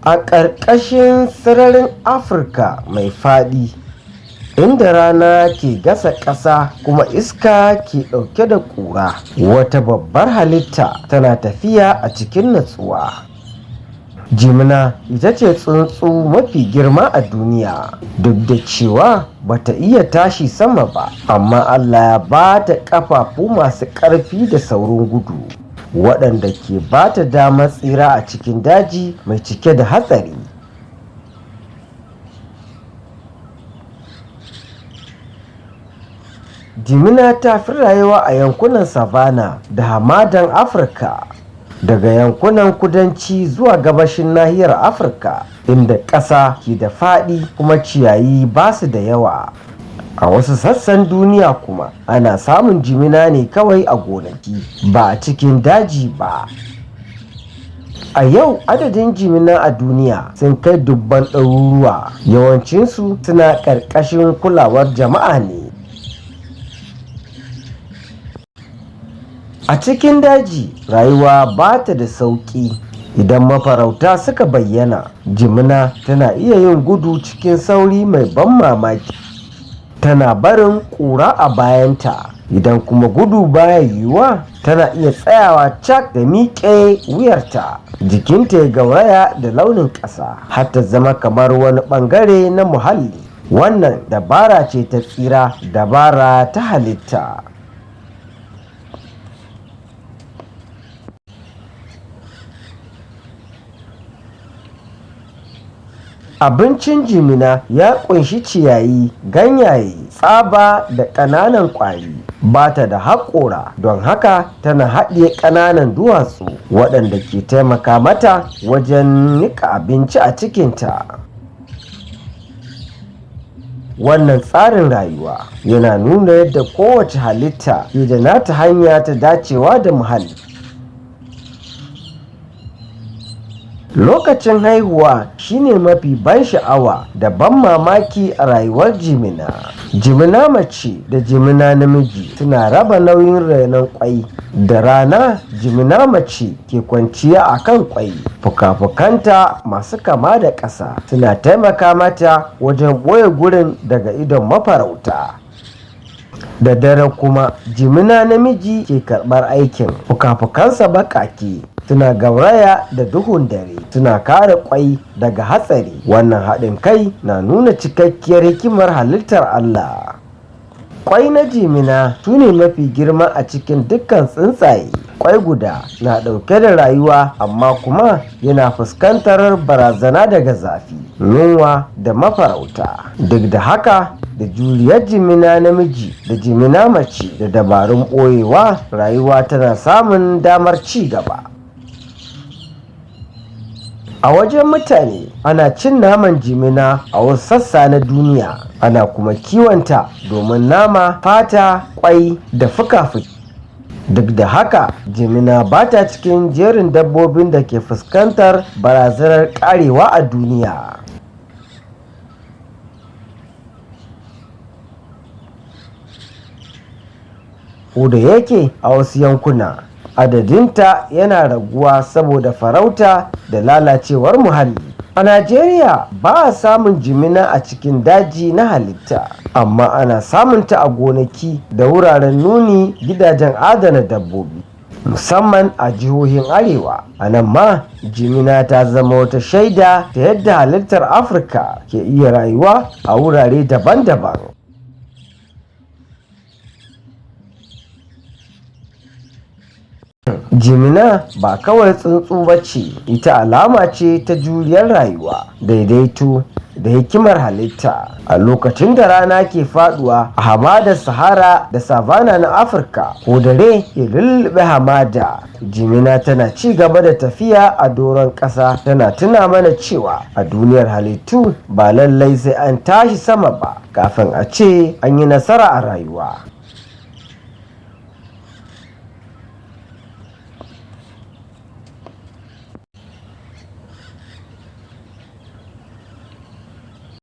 A ƙarƙashin sararin Afirka mai faɗi, inda rana ke gasa ƙasa kuma iska ke ɗauke da ƙura, wata babbar halitta tana tafiya a cikin natsuwa. Jimina ita ce tsuntsu mafi girma a duniya, duk da cewa ba ta iya tashi sama ba, amma Allah ya ba ta ƙafafu masu ƙarfi da saurin gudu, waɗanda ke ba ta damar tsira a cikin daji mai cike da hatsari. Jimina ta fi rayuwa a yankunan savanna da hamadan Afirka, daga yankunan kudanci zuwa gabashin nahiyar Afirka, inda ƙasa ke da faɗi kuma ciyayi ba su da yawa. A wasu sassan duniya kuma, ana samun jimina ne kawai a gonaki, ba a cikin daji ba. A yau adadin jimina a duniya sun kai dubban ɗaruruwa, yawancinsu suna ƙarƙashin kulawar jama'a ne. A cikin daji, rayuwa ba ta da sauƙi. Idan mafarauta suka bayyana, jimina tana iya yin gudu cikin sauri mai ban mamaki, tana barin ƙura a bayanta. Idan kuma gudu baya yiwuwa, tana iya tsayawa cak da miƙe wuyarta, jikinta ya gauraya da launin ƙasa, har ta zama kamar wani ɓangare na muhalli. Wannan dabara ce ta tsira, dabara ta halitta. Abincin jimina ya ƙunshi ciyayi, ganyaye, tsaba da ƙananan ƙwari. Ba ta da haƙora, don haka tana haɗiye ƙananan duwatsu, waɗanda ke taimaka mata wajen niƙa abinci a cikinta. Wannan tsarin rayuwa yana nuna yadda kowace halitta ke da nata hanya ta dacewa da muhalli. Lokacin haihuwa shi ne mafi ban sha'awa da ban mamaki a rayuwar jimina. Jimina mace da jimina namiji suna raba nauyin rainon ƙwai. Da rana, jimina mace ke kwanciya a kan ƙwai. Fuka-fukanta masu kama da ƙasa suna taimaka mata wajen ɓoye gurin daga idon mafarauta. Da dare kuma, jimina namiji ke karɓar aikin. Fuka-fukansa baƙaƙe suna gauraya da duhun dare, suna kare ƙwai daga hatsari. Wannan haɗin kai na nuna cikakkiyar hikimar halittar Allah. Ƙwai na jimina su ne mafi girma a cikin dukkan tsuntsaye. Ƙwai guda na ɗauke da rayuwa amma kuma yana fuskantar barazana daga zafi, yunwa da mafarauta. Duk da haka, da juriyar jimina namiji da jimina mace da dabarun ɓoyewa, rayuwa tana samun damar ci gaba. A wajen mutane, ana cin naman jimina a wasu sassa na duniya, ana kuma kiwonta domin nama, fata, ƙwai da fuka-fuki. Duk da haka, jimina ba ta cikin jerin dabbobin da ke fuskantar barazanar ƙarewa a duniya. Kodayake a wasu yankuna, adadinta yana raguwa saboda farauta da lalacewar muhalli. A Najeriya, ba a samun jimina a cikin daji na halitta, amma ana samunta a gonaki da wuraren nuni gidajen adana dabbobi, musamman a jihohin Arewa. A nan ma, jimina ta zama wata shaida ta yadda halittar Afirka ke iya rayuwa a wurare daban-daban. Jimina ba kawai tsuntsu ba ce, ita alama ce ta juriyar rayuwa, daidaito da hikimar halitta. A lokacin da rana ke faɗuwa a hamadar Sahara da Savanna na Afirka, ko dare ke lulluɓe hamada, jimina tana ci gaba da tafiya a doron ƙasa, tana tuna mana cewa a duniyar halittu ba lallai sai an tashi sama ba kafin a ce an yi nasara a rayuwa.